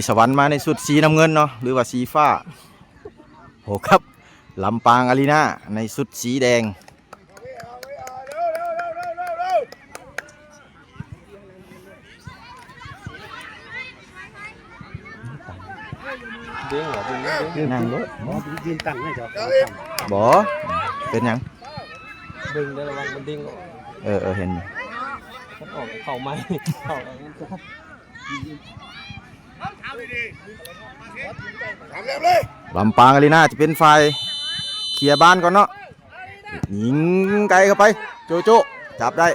ສະຫວັນມາໃນຊຸດສີນ້ຳເງິນເນາະ ຫຼືວ່າສີຟ້າ ພົບກັບລຳປາງອາຣີນາໃນຊຸດສີແດງ. ເດ້ງເຫາ ເດ້ງ ເດ້ງ ນັ່ງໂລດ ຢືນຕັ້ງໃຫ້ເຈົ້າ ບໍ່ເປັນຫຍັງ ເບິ່ງໄດ້ລະວັງມັນເດ້ງອອກ ເອີ ເອີ ເຫັນຢູ່ ມັນອອກເຂົ້າໃໝ່ ເຂົ້າ ລຳປາງອາຣີນາຈະເປັນຝ່າຍເຄຍບານກ່ອນເນາະ ຍິງໄກເຂົ້າໄປ ໂຈໂຈ້ ຈັບໄດ້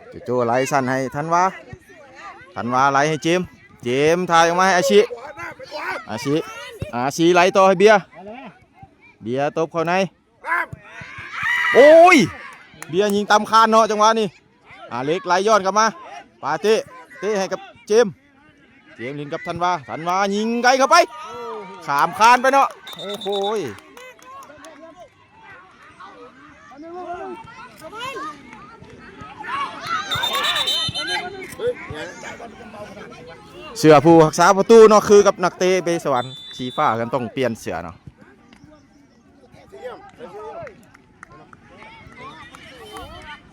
ໂຈໂຈ້ໄລ່ສັ້ນໃຫ້ທັນວາ ທັນວາໄລ່ໃຫ້ເຈມ ເຈມຖ່າຍອອກມາໃຫ້ອາຊິ ອາຊິ ອາຊິໄລ່ຕໍ່ໃຫ້ເບຍ ເບຍຕົບເຂົ້າໃນ ໂອ້ຍ ເບຍຍິງຕຳຄານເນາະ ຈັງຫວະນີ້ ອາເລັກໄລ່ຍ້ອນກັບມາ ປາເຕ້ ເຕະໃຫ້ກັບເຈມ ເຈມຫຼິ້ນກັບທັນວາ ທັນວາຍິງໄກເຂົ້າໄປ ຂ້າມຄານໄປເນາະ ໂອ້ໂຫຍ ເສື້ອຜູ້ຮັກສາປະຕູເນາະ ຄືກັບນັກເຕະເບສະຫວັນ ສີຟ້າກັນຕ້ອງປ່ຽນເສື້ອເນາະ.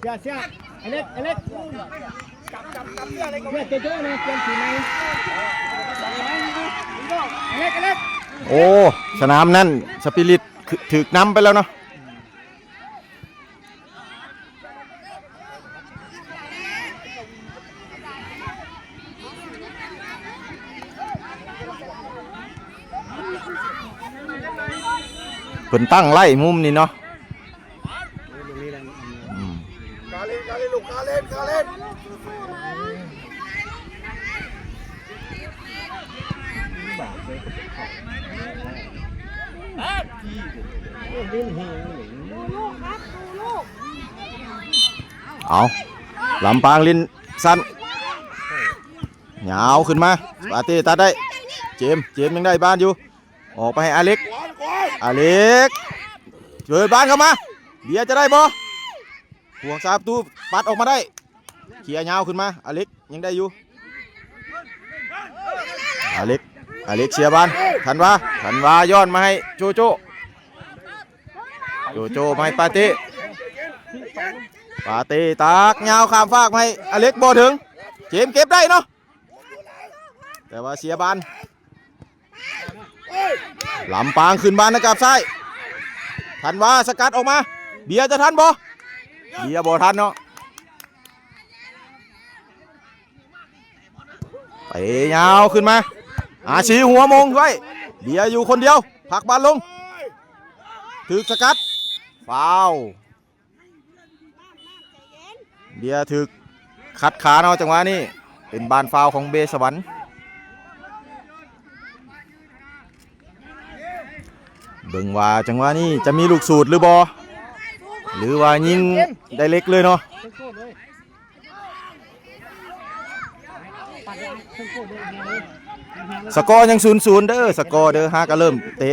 ເສຍ ເສຍ ອາເລັກ ອາເລັກ ເສຍ ໂຈໂຈ້ນະ ປ່ຽນສີໃໝ່ ອາເລັກ ອາເລັກ ໂອ້ ສະໜາມນັ້ນ ສະປີຣິດ ຖືກນຳໄປແລ້ວເນາະ. ເພິ່ນຕັ້ງໄລ່ມຸມນີ້ເນາະ ອືມ ກາເລນ ກາເລນ ລູກ ກາເລນ ກາເລນ. ເອົາ ລຳປາງຫຼິ້ນສັ້ນ ຍາວຂຶ້ນມາ ປາເຕ້ຕັດໄດ້ ເຈມ ເຈມຍັງໄດ້ບານຢູ່ ອອກໄປໃຫ້ອາເລັກ ອາເລັກ ເປີດບານເຂົ້າມາ ເບຍຈະໄດ້ບໍ່? ຜູ້ຮັກສາປະຕູປັດອອກມາໄດ້ ເຄຍຍາວຂຶ້ນມາ ອາເລັກຍັງໄດ້ຢູ່ ອາເລັກ ອາເລັກເສຍບານ ທັນວາ ທັນວາຍ້ອນມາໃຫ້ໂຈໂຈ້ ໂຈໂຈ້ມາໃຫ້ປາເຕ້ ປາເຕ້ຕາກຍາວຂ້າມຟາກມາໃຫ້ອາເລັກ ບໍ່ເຖິງ ເຈມເກັບໄດ້ເນາະ ແຕ່ວ່າເສຍບານ ລຳປາງຂຶ້ນບານໃນກາບຊ້າຍ ທັນວາສະກັດອອກມາ ເບຍຈະທັນບໍ່? ເບຍບໍ່ທັນເນາະ ເຕະຍາວຂຶ້ນມາ ອາຊີຫົວມົງໄວ້ ເບຍຢູ່ຄົນດຽວ ພັກບານລົງ ຖືກສະກັດ ຟາວ. ເບຍຖືກຂັດຂາເນາະ ຈັງຫວະນີ້ເປັນບານຟາວຂອງເບສະຫວັນ ເບິ່ງວ່າຈັງຫວະນີ້ຈະມີລູກສູດຫຼືບໍ່ ຫຼືວ່າຍິງໄດເລັກເລີຍເນາະ. ສະກໍຍັງສູນສູນເດີ ສະກໍເດີ ຫາກະເລີ່ມເຕະ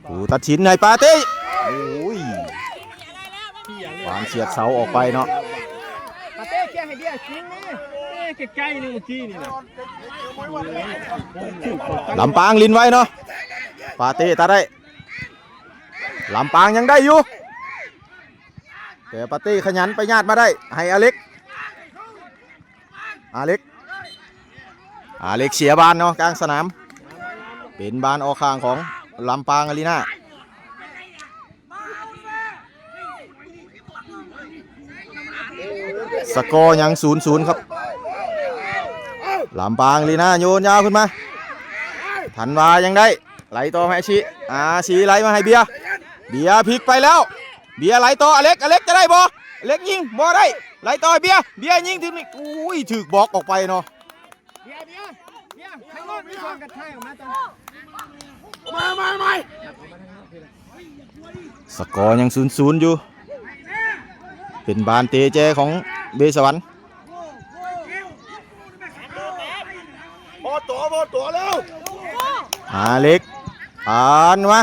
ຜູ້ຕັດສິນໃຫ້ປາເຕ້ ໂອ້ຍ ວາງສຽດເສົາອອກໄປເນາະ ປາເຕ້ເຄຍໃຫ້ເບຍຍິງນີ້ ເອີ ໃກ້ໆ ໜຶ່ງເມື່ອກີ້ນີ້ນະ ລຳປາງຫຼິ້ນໄວເນາະ ປາເຕ້ຕັດໄດ້ ລຳປາງຍັງໄດ້ຢູ່ ແຕ່ປາເຕ້ຂະຫຍັນໄປຍາດມາໄດ້ໃຫ້ອາເລັກ ອາເລັກ ອາເລັກເສຍບານເນາະ ກາງສະໜາມ ເປັນບານອອກຂ້າງຂອງລຳປາງອາຣີນາ ສະກໍຍັງສູນສູນຄັບ ລຳປາງອາຣີນາໂຍນຍາວຂຶ້ນມາ ທັນວາຍັງໄດ້ ໄລ່ຕໍ່ໃຫ້ອາຊີ ອາຊີໄລ່ມາໃຫ້ເບຍ ເບຍພິກໄປແລ້ວ ເບຍໄລ່ຕໍ່ອາເລັກ ອາເລັກຈະໄດ້ບໍ່? ອາເລັກຍິງບໍ່ໄດ້ ໄລ່ຕໍ່ໃຫ້ເບຍ ເບຍຍິງຖືກນີ້ ອຸ້ຍ ຖືກບລັອກອອກໄປເນາະ ເບຍ ເບຍ ເບຍ ທາງໂນ້ນມີຄົນກະຖ່າຍອອກມາຕອນ ມາ ມາ ມາ ສະກໍຍັງສູນສູນຢູ່ ເປັນບານເຕະແຈຂອງເບສະຫວັນ ບໍ່ຕໍ່ ບໍ່ຕໍ່ແລ້ວ ອາເລັກ ປານມາ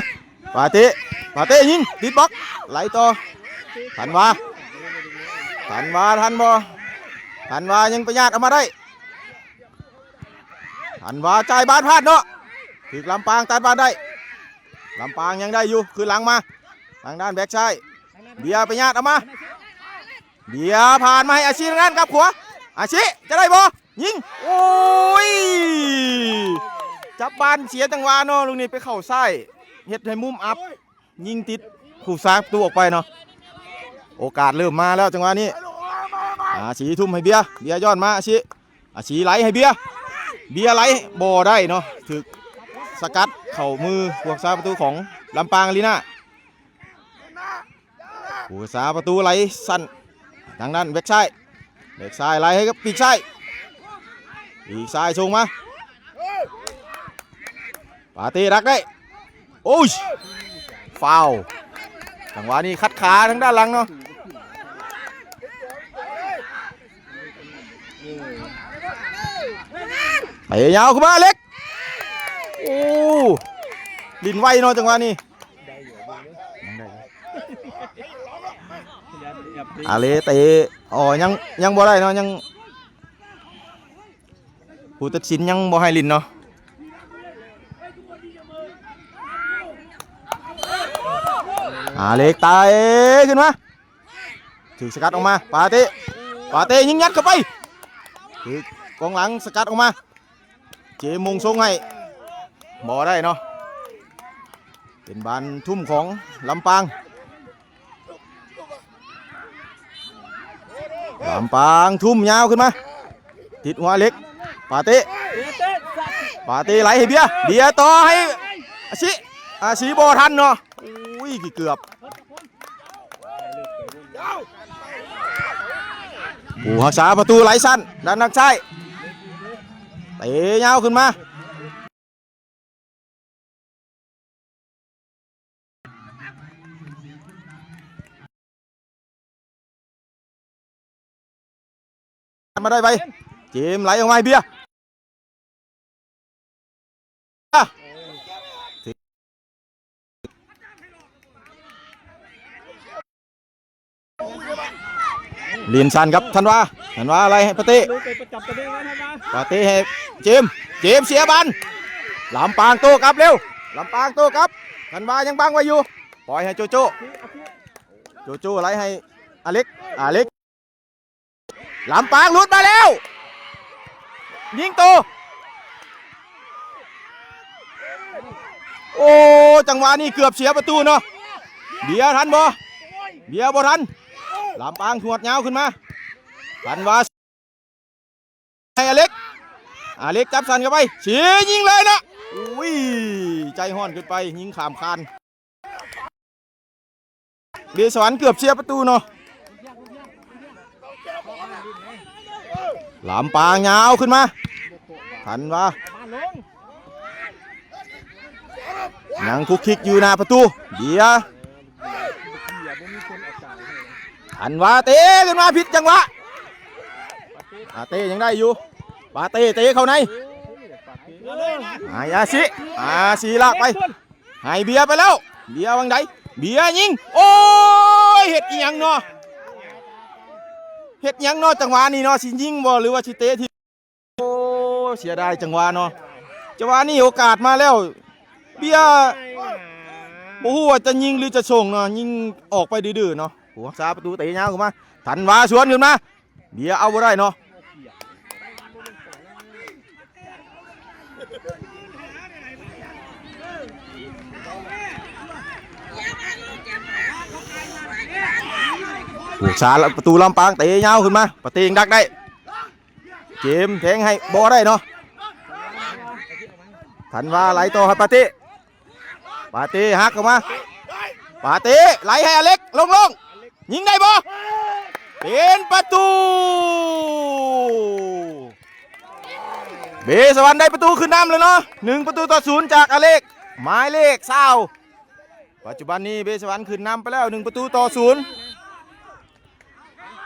ປາເຕ້ ປາເຕ້ຍິງ ຕິດບລັອກ ໄລ່ຕໍ່ ທັນວາ ທັນວາ ທັນບໍ່? ທັນວາຍັງໄປຍາດເອົາມາໄດ້ ທັນວາຈ່າຍບານພາດເນາະ ຖືກລຳປາງຕັດບານໄດ້ ລຳປາງຍັງໄດ້ຢູ່ ຄືນຫຼັງມາ ທາງດ້ານແບັກຊ້າຍ ເບຍໄປຍາດເອົາມາ ເບຍຜ່ານມາໃຫ້ອາຊີ ທາງດ້ານກັບຂວາ ອາຊີ ຈະໄດ້ບໍ່? ຍິງ ໂອ້ຍ ຈັບບານເສຍຈັງຫວະເນາະ ລູກນີ້ໄປເຂົ້າຊ້າຍ ເຮັດໃຫ້ມຸມອັບ ຍິງຕິດຜູ້ສາປະຕູອອກໄປເນາະ ໂອກາດເລີ່ມມາແລ້ວຈັງຫວະນີ້ ອາຊີທຸ່ມໃຫ້ເບຍ ເບຍຍ້ອນມາ ອາຊີ ອາຊີໄຫຼໃຫ້ເບຍ ເບຍໄຫຼບໍ່ໄດ້ເນາະ ຖືກສະກັດເຂົ້າມືຜູ້ຮັກສາປະຕູຂອງລຳປາງອາຣີນາ ຜູ້ຮັກສາປະຕູໄຫຼສັ້ນ ທາງດ້ານແບັກຊ້າຍ ແບັກຊ້າຍໄຫຼໃຫ້ກັບປີກຊ້າຍ ປີກຊ້າຍສົ່ງມາ ປາເຕ້ດັກໄດ້ ໂອ້ຍ ຟາວ ຈັງຫວະນີ້ຂັດຂາທາງດ້ານຫຼັງເນາະ ເຕະຍາວຂຶ້ນມາ ອາເລັກ ໂອ້ ຫຼິ້ນໄວເນາະ ຈັງຫວະນີ້ ອາເລັກເຕະ ອໍ ຍັງ ຍັງບໍ່ໄດ້ເນາະ ຍັງ ຜູ້ຕັດສິນຍັງບໍ່ໃຫ້ຫຼິ້ນເນາະ ອາເລັກໄຕຂຶ້ນມາ ຖືກສະກັດອອກມາ ປາເຕ້ ປາເຕ້ຍິງຍັດເຂົ້າໄປ ຖືກກອງຫຼັງສະກັດອອກມາ ເຈມົງສົ່ງໃຫ້ ບໍ່ໄດ້ເນາະ ເປັນບານທຸ່ມຂອງລຳປາງ ລຳປາງທຸ່ມຍາວຂຶ້ນມາ ຕິດຫົວເລັກ ປາເຕ້ ປາເຕ້ໄຫຼໃຫ້ເບຍ ເບຍຕໍ່ໃຫ້ອາຊິ ອາຊິບໍ່ທັນເນາະ ໂອ້ຍ ເກືອບ ຜູ້ຮັກສາປະຕູໄຫຼສັ້ນ ດ້ານທາງຊ້າຍ ເຕະຍາວຂຶ້ນມາ ມາໄດ້ໄປ ເຈມໄຫຼອອກມາໃຫ້ເບຍ ລິນສັນກັບທັນວາ ທັນວາໄລ່ໃຫ້ປາເຕ້ ປາເຕ້ໃຫ້ເຈມ ເຈມເສຍບານ ລຳປາງໂຕ້ກັບເລັວ ລຳປາງໂຕ້ກັບ ທັນວາຍັງບັງໄວ້ຢູ່ ປ່ອຍໃຫ້ໂຈໂຈ້ ໂຈໂຈ້ໄລ່ໃຫ້ອາເລັກ ອາເລັກ ລຳປາງຫຼຸດມາແລ້ວ ຍິງໂຕ ໂອ້ ຈັງຫວະນີ້ເກືອບເສຍປະຕູເນາະ ເບຍທັນບໍ່ ເບຍບໍ່ທັນ ລຳປາງຫວດຍາວຂຶ້ນມາ ທັນວາ ໃຫ້ອາເລັກ ອາເລັກຈັບສັນເຂົ້າໄປ ຊິຍິງເລີຍເນາະ ອຸ້ຍ ໃຈຮ້ອນເກີນໄປ ຍິງຂ້າມຄານ ເບສະຫວັນເກືອບເສຍປະຕູເນາະ ລຳປາງຍາວຂຶ້ນມາ ທັນວາ ຍັງຄຸກຄິກຢູ່ໜ້າປະຕູ ເບຍ ທັນວາເຕະຂຶ້ນມາຜິດຈັງຫວະ ອາເຕ້ຍັງໄດ້ຢູ່ ປາເຕ້ເຕະເຂົ້າໃນ ອາ ອາຊິ ອາຊິລາກໄປ ໃຫ້ເບຍໄປແລ້ວ ເບຍຫວ່າງໃດ ເບຍຍິງ ໂອ້ຍ ເຮັດອີ່ຫຍັງເນາະ ເຮັດຫຍັງເນາະ ຈັງຫວະນີ້ເນາະ ຊິຍິງບໍ່ ຫຼືວ່າຊິເຕະທີ່ ໂອ້ ເສຍດາຍຈັງຫວະເນາະ ຈັງຫວະນີ້ໂອກາດມາແລ້ວ ເບຍບໍ່ຮູ້ວ່າຈະຍິງ ຫຼື ຈະສົ່ງເນາະ ຍິງອອກໄປດື້ໆເນາະ ຜູ້ຮັກສາປະຕູເຕະຍາວຂຶ້ນມາ ທັນວາສວນຂຶ້ນມາ ເບຍເອົາບໍ່ໄດ້ເນາະ ຜູ້ຮັກສາປະຕູລຳປາງເຕະຍາວຂຶ້ນມາ ປາເຕ້ຍັງດັກໄດ້ ເຈມແທງໃຫ້ບໍ່ໄດ້ເນາະ ທັນວາໄຫຼຕໍ່ໃຫ້ປາເຕ້ ປາເຕ້ຫັກເຂົ້າມາ ປາເຕ້ໄຫຼໃຫ້ອາເລັກ ໂລ່ງໆ ຍິງໄດ້ບໍ່ ເປັນປະຕູ ເບສະຫວັນໄດ້ປະຕູຂຶ້ນນຳແລ້ວເນາະ ໜຶ່ງປະຕູຕໍ່ສູນ ຈາກອາເລັກ ໝາຍເລກຊາວ ປັດຈຸບັນນີ້ເບສະຫວັນຂຶ້ນນຳໄປແລ້ວ ໜຶ່ງປະຕູຕໍ່ສູນ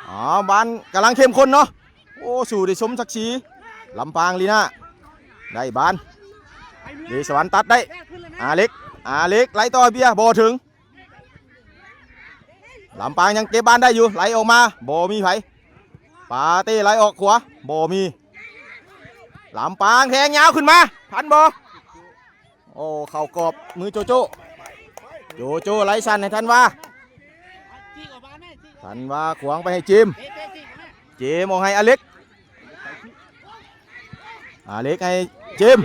ອໍ ບານກຳລັງເຂັ້ມຂຸ້ນເນາະ ໂອ້ ສູ້ໄດ້ສົມສັກສີ ລຳປາງອາຣີນາ ໄດ້ບານ ເບສະຫວັນຕັດໄດ້ ອາເລັກ ອາເລັກໄຫຼຕໍ່ເບຍ ບໍ່ເຖິງ ລຳປາງຍັງເກັບບານໄດ້ຢູ່ ໄຫຼອອກມາ ບໍ່ມີໃຜ ປາເຕ້ໄຫຼອອກຂວາ ບໍ່ມີ ລຳປາງແທງຍາວຂຶ້ນມາ ທັນບໍ່? ໂອ້ ເຂົ້າກອບມືໂຈໂຈ້ ໂຈໂຈ້ໄຫຼສັ້ນໃຫ້ທັນວາ ທັນວາຂວາງໄປໃຫ້ເຈມ ເຈມອອກໃຫ້ອາເລັກ ອາເລັກໃຫ້ເຈມ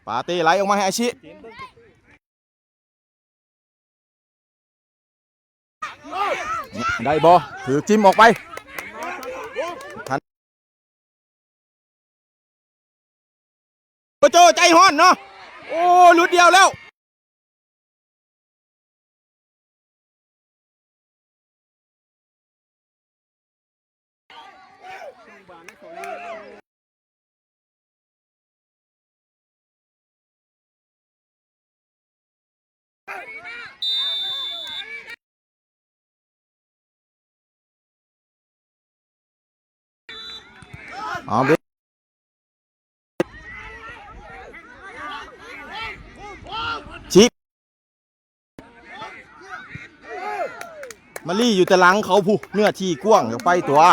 ປາເຕ້ໄຫຼອອກມາໃຫ້ອາຊິ ໄດ້ບໍ່? ຖືກຈິ້ມອອກໄປ ທັນ ໂຈໂຈ້ໃຈຮ້ອນເນາະ ໂອ້ ຫຼຸດດຽວແລ້ວ. ເອົາເບ ຊິ ມາລີ້ຢູ່ແຕ່ຫຼັງເຂົາພຸ້ນ ເນື້ອທີ່ກວ້າງ ກໍໄປຕົວະ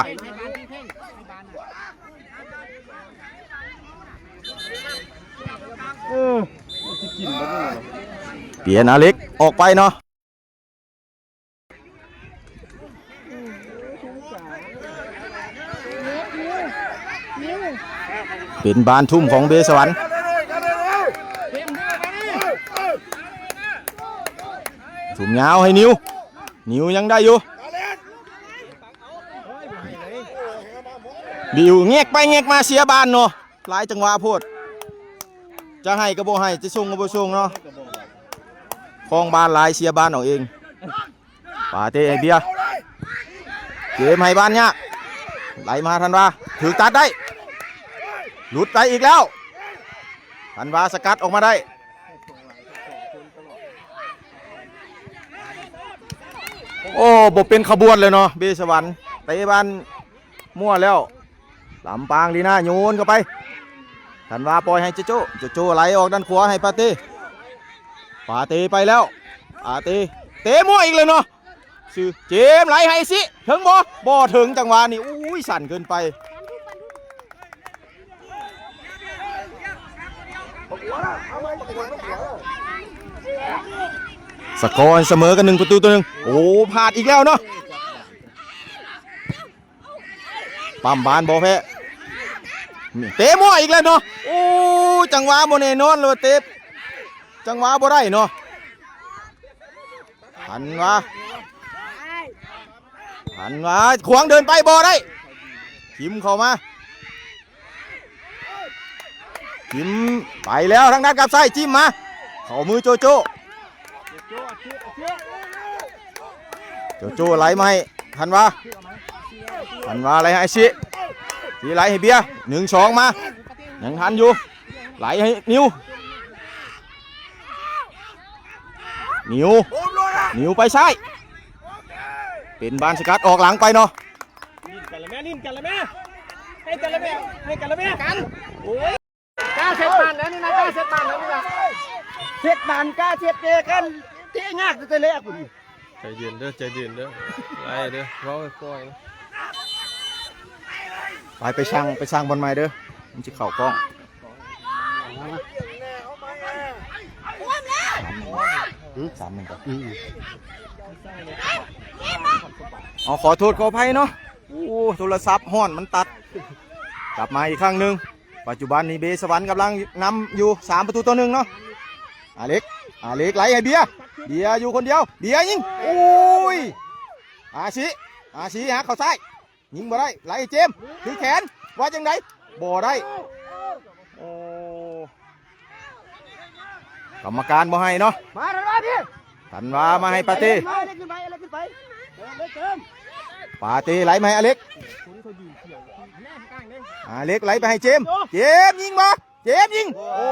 ເອີ ປ່ຽນອາເລັກອອກໄປເນາະ. ເປັນບານທຸ່ມຂອງເບສະຫວັນ ທຸ່ມຍາວໃຫ້ນິວ ນິວຍັງໄດ້ຢູ່ ບິວແງກໄປແງກມາເສຍບານເນາະ. ຫຼາຍຈັງຫວະໂພດ ຈະໃຫ້ກໍບໍ່ໃຫ້ ຈະສົ່ງກໍບໍ່ສົ່ງເນາະ ຄອງບານຫຼາຍ ເສຍບານເອົາເອງ ປາເຕ້ໃຫ້ເບຍ ເກມໃຫ້ບານຍາກ ໄຫຼມາທັນວາ ຖືກຕັດໄດ້ ຫຼຸດໄປອີກແລ້ວ ທັນວາສະກັດອອກມາໄດ້ ໂອ້ ບໍ່ເປັນຂະບວນເລີຍເນາະ ເບສະຫວັນ ເຕະບານ ມົ້ວແລ້ວ ລຳປາງລີນາໂຍນເຂົ້າໄປ ທັນວາປ່ອຍໃຫ້ໂຈໂຈ້ ໂຈໂຈ້ໄຫຼອອກດ້ານຂວາໃຫ້ປາເຕ້ ປາເຕ້ໄປແລ້ວ ປາເຕ້ ເຕະມົ້ວອີກແລ້ວເນາະ ຊື່ເຈມໄຫຼໃຫ້ຊິ ເຖິງບໍ່? ບໍ່ເຖິງ ຈັງຫວະນີ້ ໂອ້ຍ ສັ້ນເກີນໄປ ສະກໍສະເໝີກັນ ໜຶ່ງປະຕູຕໍ່ໜຶ່ງ ໂອ້ ພາດອີກແລ້ວເນາະ. ປ້ຳບານບໍ່ແພ້ ເຕະມົ້ວອີກແລ້ວເນາະ ໂອ້ ຈັງຫວະບໍ່ແນ່ນອນເລີຍ ເຕະ ຈັງຫວະບໍ່ໄດ້ເນາະ ຫັນວ່າ ຫັນວ່າຂວາງເດີນໄປບໍ່ໄດ້ ຈິ້ມເຂົ້າມາ ຈິ້ມໄປແລ້ວ ທາງດ້ານກັບຊ້າຍ ຈິ້ມມາ ເຂົ້າມືໂຈໂຈ້ ໂຈໂຈ້ໄຫຼມາໃຫ້ທັນວາ ທັນວາໄຫຼໃຫ້ອາຊິ ຊິໄຫຼໃຫ້ເບຍ ໜຶ່ງສອງມາ ຍັງທັນຢູ່ ໄຫຼໃຫ້ນິວ ນິວ ນິວໄປຊ້າຍ ເປັນບານສະກັດອອກຫຼັງໄປເນາະ ຫຼິ້ນກັນລະແມ່ ຫຼິ້ນກັນລະແມ່ ໃຫ້ກັນລະແມ່ ໃຫ້ກັນລະແມ່ ກັນ ໂອ້ຍ ກ້າເຊັດບານແລ້ວນີ້ນະ ກ້າເຊັດບານແລ້ວນີ້ນະ ເຊັດບານກ້າເຊັດເດກັນ ເຕະຍາກແຕ່ແລກພຸ້ນ ໃຈເຢັນເດີ ໃຈເຢັນເດີ ໄດ້ເດີ ເວົ້າຄ່ອຍໆ ໄປ ໄປສ້າງ ໄປສ້າງບ່ອນໃໝ່ເດີ ມັນຊິເຂົ້າກ້ອງ ສາມໜຶ່ງ ອືມ ເອົາ ຂໍໂທດຂໍອະໄພເນາະ ໂອ້ ໂທລະສັບຮ້ອນ ມັນຕັດ ກັບມາອີກຄັ້ງໜຶ່ງ ປັດຈຸບັນນີ້ເບສະຫວັນກຳລັງນຳຢູ່ສາມປະຕູຕໍ່ໜຶ່ງເນາະ ອາເລັກ ອາເລັກໄຫຼໃຫ້ເບຍ ເບຍຢູ່ຄົນດຽວ ເບຍຍິງ ໂອ້ຍ ອາຊິ ອາຊິຫາເຂົ້າຊ້າຍ ຍິງບໍ່ໄດ້ ໄຫຼໃຫ້ເຈມ ຖືກແຂນ ວ່າຈັ່ງໃດ ບໍ່ໄດ້ ໂອ້ ກຳມະການບໍ່ໃຫ້ເນາະ ມາທັນວາພີ່ ທັນວາມາໃຫ້ປາເຕ້ ມາເລັກຂຶ້ນໄປ ເລັກຂຶ້ນໄປ ປາເຕ້ໄຫຼມາໃຫ້ອາເລັກ ອາເລັກໄຫຼໄປໃຫ້ເຈມ ເຈມຍິງບໍ່? ເຈມຍິງ ໂອ້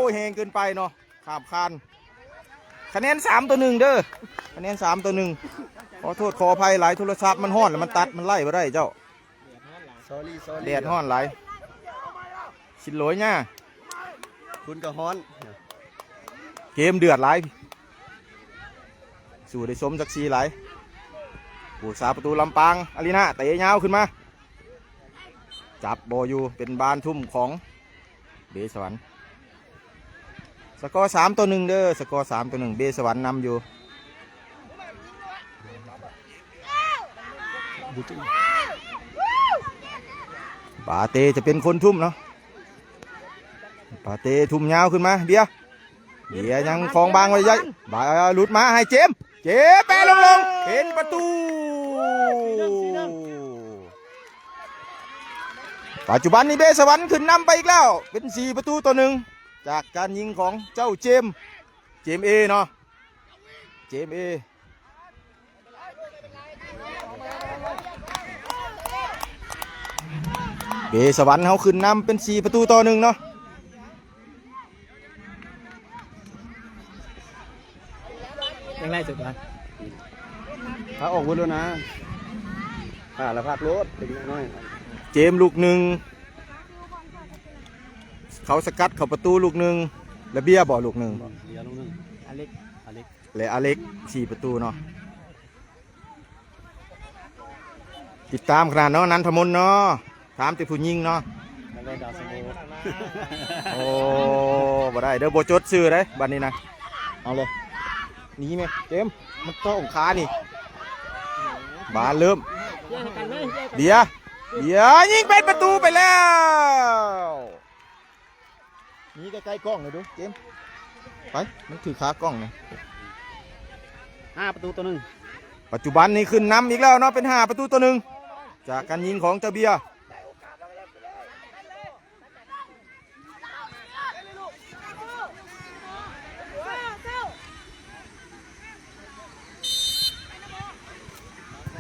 ຍ ແຮງເກີນໄປເນາະ ຂ້າມຄານ ຄະແນນສາມຕໍ່ໜຶ່ງເດີ ຄະແນນສາມຕໍ່ໜຶ່ງ ຂໍໂທດຂໍອະໄພຫຼາຍ ໂທລະສັບມັນຮ້ອນ ແລ້ວມັນຕັດ ມັນໄລ່ບໍ່ໄດ້ເຈົ້າ Sorry Sorry ແດດຮ້ອນຫຼາຍ ຊິໂຫຼຍຫຍ້າ ຄຸນກໍຮ້ອນ ເກມເດືອດຫຼາຍ ສູ້ໄດ້ສົມສັກສີຫຼາຍ. ຜູ້ຮັກສາປະຕູລຳປາງອາຣີນາເຕະຍາວຂຶ້ນມາ ຈັບບໍ່ຢູ່ ເປັນບານທຸ່ມຂອງເບສະຫວັນ. ສະກໍສາມຕໍ່ໜຶ່ງເດີ ສະກໍສາມຕໍ່ໜຶ່ງ ເບສະຫວັນນຳຢູ່. ປາເຕຈະເປັນຄົນທຸ່ມເນາະ ປາເຕທຸ່ມຍາວຂຶ້ນມາ ເບຍ ເບຍຍັງຄອງບາງໄວ້ ບານຫຼຸດມາໃຫ້ເຈມ ເຈມແປະລົງໆ ເປັນປະຕູ. ປັດຈຸບັນນີ້ເບສະຫວັນຂຶ້ນນຳໄປອີກແລ້ວ ເປັນສີ່ປະຕູຕໍ່ໜຶ່ງ ຈາກການຍິງຂອງເຈົ້າເຈມ ເຈມເອເນາະ ເຈມເອ. ເບສະຫວັນເຮົາຂຶ້ນນຳເປັນສີ່ປະຕູຕໍ່ໜຶ່ງເນາະ. ຍັງໄດ້ສຸດວະ ພາອອກເບິດໂລດນະ ພາລະພາກໂລດເດັກນ້ອຍ. ເຈມລູກໜຶ່ງ ເຂົາສະກັດເຂົ້າປະຕູລູກໜຶ່ງ ແລະເບຍບໍ່ລູກໜຶ່ງ ເບຍລູກໜຶ່ງ ອາເລັກ ອາເລັກ ແລະອາເລັກ ສີ່ປະຕູເນາະ. ຕິດຕາມຂະໜາດເນາະ ນັນທະມົນເນາະ ຖາມແຕ່ຜູ້ຍິງເນາະ. ໂອ້ ບໍ່ໄດ້ເດີ ບໍ່ຈົດຊື່ເດ້ບັດນີ້ນະ. ເອົາເລີຍ ໜີແມ່ ເຈມ ມັນຕ້ອງຂານີ້ ບານເລີ່ມ ເບຍ ເບຍຍິງເປັນປະຕູໄປແລ້ວ. ໜີໃກ້ໆກ້ອງໜ່ອຍດູ ເຈມ ໄປ ມັນຖືກຂາກ້ອງນະ. ຫ້າປະຕູຕໍ່ໜຶ່ງ ປັດຈຸບັນນີ້ຂຶ້ນນຳອີກແລ້ວເນາະ ເປັນຫ້າປະຕູຕໍ່ໜຶ່ງ ຈາກການຍິງຂອງເຈົ້າເບຍ.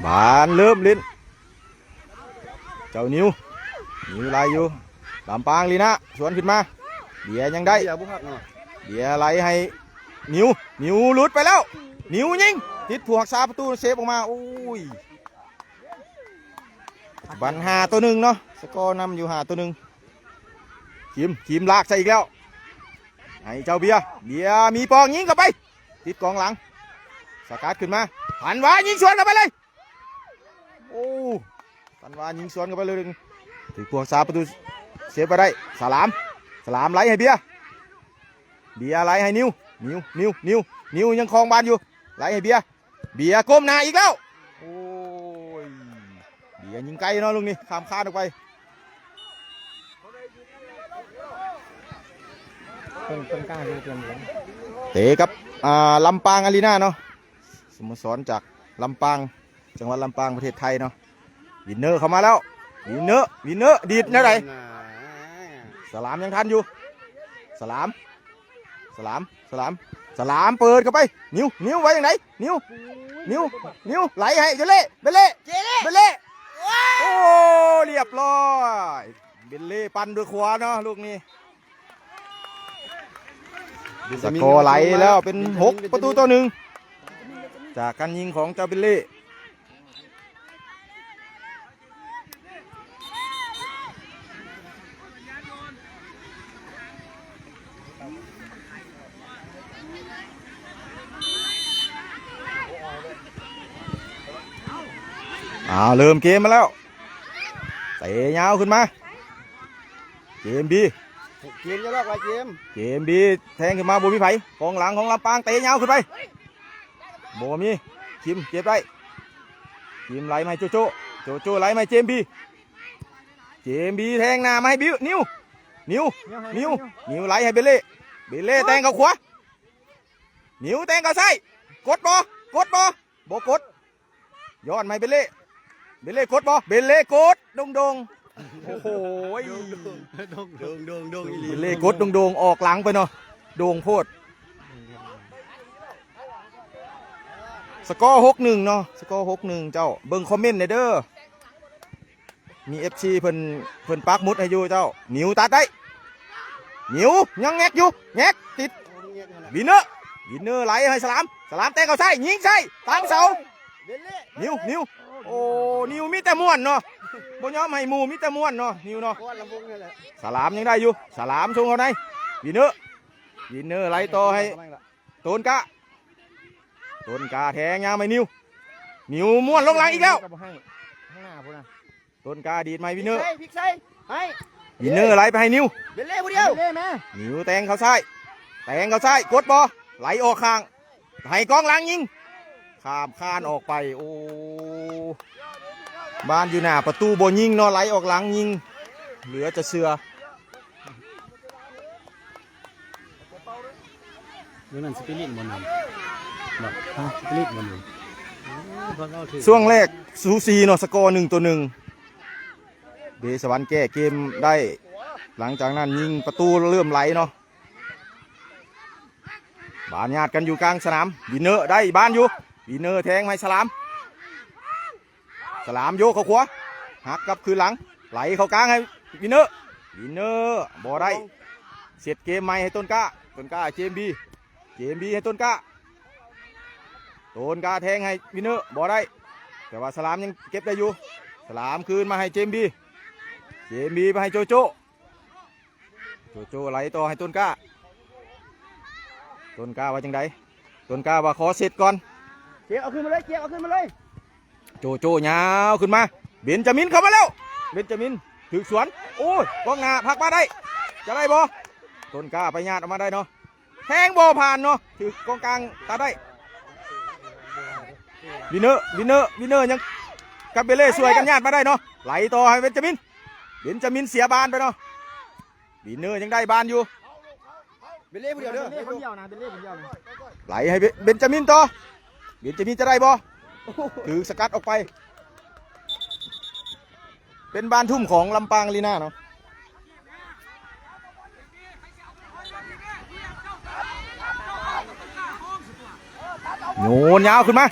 ບານເລີ່ມຫຼິ້ນ ເຈົ້ານິວ ນິວໄລ່ຢູ່ ລຳປາງລີນາ ສວນຂຶ້ນມາ ເບຍຍັງໄດ້ ເບຍບໍ່ຮັກເນາະ ເບຍໄລ່ໃຫ້ນິວ ນິວຫຼຸດໄປແລ້ວ ນິວຍິງ ຕິດຜູ້ຮັກສາປະຕູເຊບອອກມາ. ໂອ້ຍ ປັດຈຸບັນຫ້າຕໍ່ໜຶ່ງເນາະ ສະກໍນຳຢູ່ຫ້າຕໍ່ໜຶ່ງ. ຄິມ ຄິມລາກໃສ່ອີກແລ້ວ ໃຫ້ເຈົ້າເບຍ ເບຍມີປອງຍິງເຂົ້າໄປ ຕິດກອງຫຼັງ ສະກັດຂຶ້ນມາ ພັນວາຍິງສວນເຂົ້າໄປເລີຍ. ໂອ້ ພັນວາຍິງສວນເຂົ້າໄປເລີຍ ຖືກຜູ້ຮັກສາປະຕູເຊບໄວ້ໄດ້. ສະຫຼາມ ສະຫຼາມໄລ່ໃຫ້ເບຍ ເບຍໄລ່ໃຫ້ນິວ ນິວ ນິວ ນິວ ນິວຍັງຄອງບານຢູ່ ໄລ່ໃຫ້ເບຍ ເບຍກົ້ມໜ້າອີກແລ້ວ. ໂອ້ຍ ເບຍຍິງໄກເນາະລູກນີ້ ຂ້າມຄານອອກໄປ. ເພິ່ນ ເພິ່ນກ້າຢູ່ ເພິ່ນ ເຕະກັບ ອ່າ ລຳປາງອາຣີນາເນາະ ສະໂມສອນຈາກລຳປາງ ຈັງຫວັດລຳປາງ ປະເທດໄທເນາະ. ວິນເນີເຂົ້າມາແລ້ວ ວິນເນີ ວິນເນີດີດແນວໃດ ສະຫຼາມຍັງທັນຢູ່ ສະຫຼາມ ສະຫຼາມ ສະຫຼາມ ສະຫຼາມເປີດເຂົ້າໄປ ນິວ ນິວວ່າຈັ່ງໃດ ນິວ ນິວ ນິວໄລ່ໃຫ້ເຈເລ ເບເລ ເບເລ ໂອ້ ລຽບຮ້ອຍ ເບເລປັ່ນດ້ວຍຂວາເນາະລູກນີ້. ສະກໍໄລ່ແລ້ວເປັນຫົກປະຕູຕໍ່ໜຶ່ງ ຈາກການຍິງຂອງເຈົ້າເບເລ. ອ້າວ ເລີ່ມເກມມາແລ້ວ ເຕະຍາວຂຶ້ນມາ ເຈມບີ ເກມຢ່າລອກວ່າເກມ ເຈມບີແທງຂຶ້ນມາ ບໍ່ມີໃຜ ກອງຫຼັງຂອງລຳປາງເຕະຍາວຂຶ້ນໄປ ບໍ່ມີ ຄິມເກັບໄດ້ ຄິມໄລ່ມາໃຫ້ໂຈໂຈ ໂຈໂຈໄລ່ມາໃຫ້ເຈມບີ ເຈມບີແທງໜ້າມາໃຫ້ບິວ ນິວ ນິວ ນິວ ນິວໄລ່ໃຫ້ເບເລ ເບເລແຕ່ງເຂົ້າຂວາ ນິວແຕ່ງເຂົ້າຊ້າຍ ກົດບໍ່ ກົດບໍ່ ບໍ່ກົດ ຍ້ອນໃຫ້ເບເລ ເບເລກົດບໍ່ ເບເລກົດໂດ່ງໆ ໂອ້ໂຫ ໂດ່ງໆ ໂດ່ງໆອີ່ຫຼີ ເບເລກົດໂດ່ງໆ ອອກຫຼັງໄປເນາະ ໂດ່ງໂພດ. ສະກໍຫົກໜຶ່ງເນາະ ສະກໍຫົກໜຶ່ງ ເຈົ້າເບິ່ງຄອມເມັນແດ່ເດີ. ມີເອັຟຊີເພິ່ນ ເພິ່ນປັກໝຸດໃຫ້ຢູ່ເຈົ້າ ນິວຕັດໄດ້ ນິວຍັງແງກຢູ່ ແງກຕິດ ວິນເນີ ວິນເນີໄລ່ໃຫ້ສະຫຼາມ ສະຫຼາມແຕ່ງເຂົ້າຊ້າຍ ຍິງຊ້າຍຕາມເສົາ ນິວ ນິວ ໂອ້ ນິວມີແຕ່ມ່ວນເນາະ ບໍ່ຍອມໃຫ້ໝູ່ ມີແຕ່ມ່ວນເນາະ ນິວເນາະ. ສະຫຼາມຍັງໄດ້ຢູ່ ສະຫຼາມສົ່ງເຂົ້າໃນ ວິນເນີ ວິນເນີໄລ່ຕໍ່ໃຫ້ ຕົ້ນກ້າ ຕົ້ນກ້າແທງຍາວໃຫ້ນິວ ນິວມ້ວນລົງຫຼັງອີກແລ້ວ ກໍບໍ່ໃຫ້ ຂ້າງໜ້າພຸ້ນນະ ຕົ້ນກ້າດີດໃຫ້ວິນເນີ ພິກໃສ່ ພິກໃສ່ ໃຫ້ ວິນເນີໄຫຼໄປໃຫ້ນິວ ເບເລ່ຜູ້ດຽວ ເບເລ່ແມ່ ນິວແຕງເຂົ້າຊ້າຍ ແຕງເຂົ້າຊ້າຍ ກົດບໍ່ ໄຫຼອອກຂ້າງ ໃຫ້ກອງຫຼັງຍິງ ຂ້າມຄານອອກໄປ ໂອ້ ບານຢູ່ໜ້າປະຕູບໍ່ຍິງເນາະ ໄຫຼອອກຫຼັງຍິງ ເຫຼືອຈະເຊື່ອ. ເລື່ອງນັ້ນສະປີລິດບໍ່ນຳ ບໍ່ ຮະ ສະປີລິດບໍ່ນຳ ໂອ້ຍ ພວກເຮົາຖືກ ຊ່ວງແລກສູສີເນາະ ສະກໍໜຶ່ງຕໍ່ໜຶ່ງ ເບສະຫວັນແກ້ເກມໄດ້ ຫຼັງຈາກນັ້ນຍິງປະຕູເລີ່ມໄຫຼເນາະ ບານຍາດກັນຢູ່ກາງສະໜາມ ວິນເນີໄດ້ບານຢູ່ ວິນເນີແທງໃຫ້ສະຫຼາມ ສະຫຼາມໂຍກເຂົ້າຂວາ ຫັກກັບຄືນຫຼັງ ໄຫຼເຂົ້າກາງໃຫ້ວິນເນີ ວິນເນີບໍ່ໄດ້ ເຊັດເກມໃໝ່ໃຫ້ຕົ້ນກ້າ ຕົ້ນກ້າ ເຈມບີ ເຈມບີໃຫ້ຕົ້ນກ້າ ຕົ້ນກ້າແທງໃຫ້ວິນເນີບໍ່ໄດ້ ແຕ່ວ່າສະຫຼາມຍັງເກັບໄດ້ຢູ່ ສະຫຼາມຄືນມາໃຫ້ເຈມບີ ເຈມບີໄປໃຫ້ໂຈໂຈ ໂຈໂຈໄຫຼຕໍ່ໃຫ້ຕົ້ນກ້າ ຕົ້ນກ້າວ່າຈັ່ງໃດ ຕົ້ນກ້າວ່າຂໍເຊັດກ່ອນ ເຈກເອົາຄືນມາເລີຍ ເຈກເອົາຄືນມາເລີຍ ໂຈໂຈຍາວຂຶ້ນມາ ເບນຈາມິນເຂົ້າມາແລ້ວ ເບນຈາມິນຖືກສວນ ໂອ້ຍ ກອງໜ້າພັກມາໄດ້ ຈະໄດ້ບໍ່ ຕົ້ນກ້າໄປຍາດອອກມາໄດ້ເນາະ ແທງບໍ່ຜ່ານເນາະ ຖືກກອງກາງຕັດໄດ້ ວິນເນີ ວິນເນີ ວິນເນີຍັງກັບເບເລ່ຊ່ວຍກັນຍາດມາໄດ້ເນາະ ໄຫຼຕໍ່ໃຫ້ເບນຈາມິນ ເບນຈາມິນເສຍບານໄປເນາະ ວິນເນີຍັງໄດ້ບານຢູ່ ເບເລ່ຜູ້ດຽວເດີ ເບນເລ່ຄົນດຽວນະ ເບນເລ່ຄົນດຽວນະ ໄຫຼໃຫ້ເບ ເບນຈາມິນຕໍ່ ເບນຈາມິນຈະໄດ້ບໍ່ ຖືກສະກັດອອກໄປ ເປັນບານທຸ່ມຂອງລຳປາງອາຣີນາເນາະ ໂຍນຍາວຂຶ້ນມາ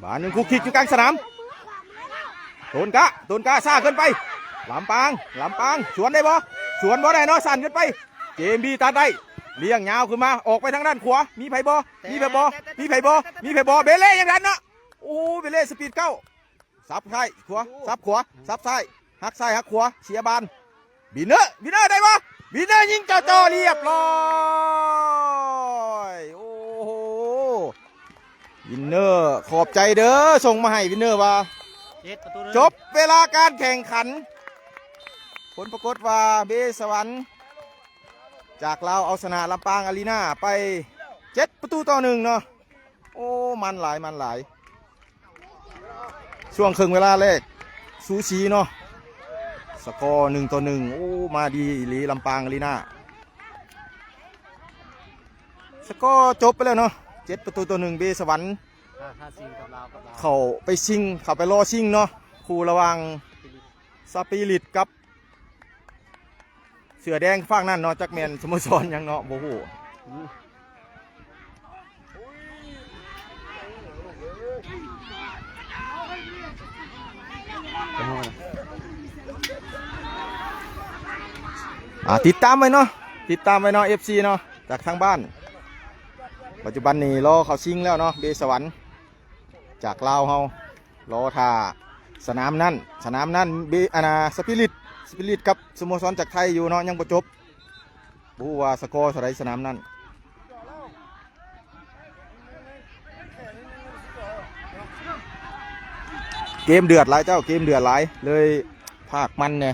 ບານຍັງຄຸກຄິກຢູ່ກາງສະໜາມ ໂຕນກະ ໂຕນກະຊ້າເກີນໄປ ລຳປາງ ລຳປາງ ສວນໄດ້ບໍ່ ສວນບໍ່ໄດ້ເນາະ ສັ້ນເກີນໄປ ເຈມບີຕັດໄດ້ ລ້ຽງຍາວຂຶ້ນມາ ອອກໄປທາງດ້ານຂວາ ມີໃຜບໍ່ ມີໃຜບໍ່ ມີໃຜບໍ່ ມີໃຜບໍ່ ເບເລ່ຍັງທັນເນາະ ໂອ້ ເບເລ່ສະປີດເກົ້າ ສັບຊ້າຍຂວາ ສັບຂວາ ສັບຊ້າຍ ຫັກຊ້າຍຫັກຂວາ ເສຍບານ ວິນເນີ ວິນເນີໄດ້ບໍ່ ວິນເນີຍິງຈ່ອໆ ລຽບຮ້ອຍ ໂອ້ໂຫ ວິນເນີ ຂອບໃຈເດີ ສົ່ງມາໃຫ້ວິນເນີວ່າ ເຈັດປະຕູ ຈົບເວລາການແຂ່ງຂັນ ຜົນປາກົດວ່າເບສະຫວັນ ຈາກລາວເອົາຊະນະລຳປາງອາຣີນາໄປເຈັດປະຕູຕໍ່ໜຶ່ງເນາະ ໂອ້ ມັນຫຼາຍ ມັນຫຼາຍ ຊ່ວງເຄິ່ງເວລາແລກສູສີເນາະ ສະກໍໜຶ່ງຕໍ່ໜຶ່ງ ໂອ້ ມາດີອີ່ຫຼີລຳປາງອາຣີນາ ສະກໍຈົບໄປແລ້ວເນາະ ເຈັດປະຕູຕໍ່ໜຶ່ງ ເບສະຫວັນ ຖ້າ ຖ້າຊິງກັບລາວ ກັບລາວ ເຂົ້າໄປຊິງ ເຂົ້າໄປລໍຊິງເນາະ ຄູ່ລະຫວ່າງສະປີລິດກັບ ເສືອແດງຟາກນັ້ນເນາະ ຈັກແມ່ນສະໂມສອນຫຍັງເນາະ ບໍ່ຮູ້ ອ່າ ຕິດຕາມໄວ້ເນາະ ຕິດຕາມໄວ້ເນາະ ເອັຟຊີເນາະ ຈາກທາງບ້ານ ປັດຈຸບັນນີ້ລໍເຂົ້າຊິງແລ້ວເນາະ ເບສະຫວັນ ຈາກລາວເຮົາ ລໍຖ້າສະໜາມນັ້ນ ສະໜາມນັ້ນເບ ອັນນ່າ ສະປີລິດ ສະປີລິດກັບສະໂມສອນຈາກໄທຢູ່ເນາະ ຍັງບໍ່ຈົບ ບໍ່ຮູ້ວ່າສະກໍເທົ່າໃດສະໜາມນັ້ນ ເກມເດືອດຫຼາຍເຈົ້າ ເກມເດືອດຫຼາຍ ເລີຍພາກມັນແດ່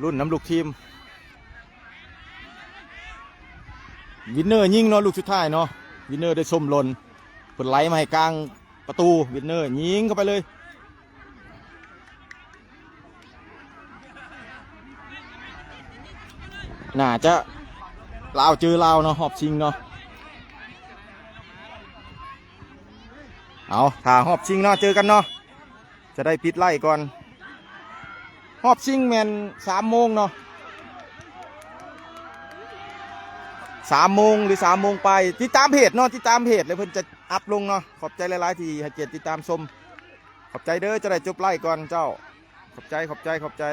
ລຸ້ນນຳລູກທີມ ວິນເນີຍິງເນາະ ລູກສຸດທ້າຍເນາະ ວິນເນີໄດ້ຊົມຫຼົ່ນ ເພິ່ນໄຫຼມາໃຫ້ກາງປະຕູ ວິນເນີຍິງເຂົ້າໄປເລີຍ ໜ້າຈະລາວເຈີລາວເນາະ ຮອບຊິງເນາະ ເອົາ ຖ້າຮອບຊິງເນາະ ເຈີກັນເນາະ ຈະໄດ້ປິດໄລກ່ອນ ຮອບຊິງແມ່ນສາມໂມງເນາະ ສາມໂມງ ຫຼື ສາມໂມງປາຍ ຕິດຕາມເພຈເນາະ ຕິດຕາມເພຈ ແລ້ວເພິ່ນຈະອັບລົງເນາະ ຂອບໃຈຫຼາຍໆ ທີ່ໃຫ້ກຽດຕິດຕາມຊົມ ຂອບໃຈເດີ ຈະໄດ້ຈົບໄລກ່ອນເຈົ້າ ຂອບໃຈ ຂອບໃຈ ຂອບໃຈ.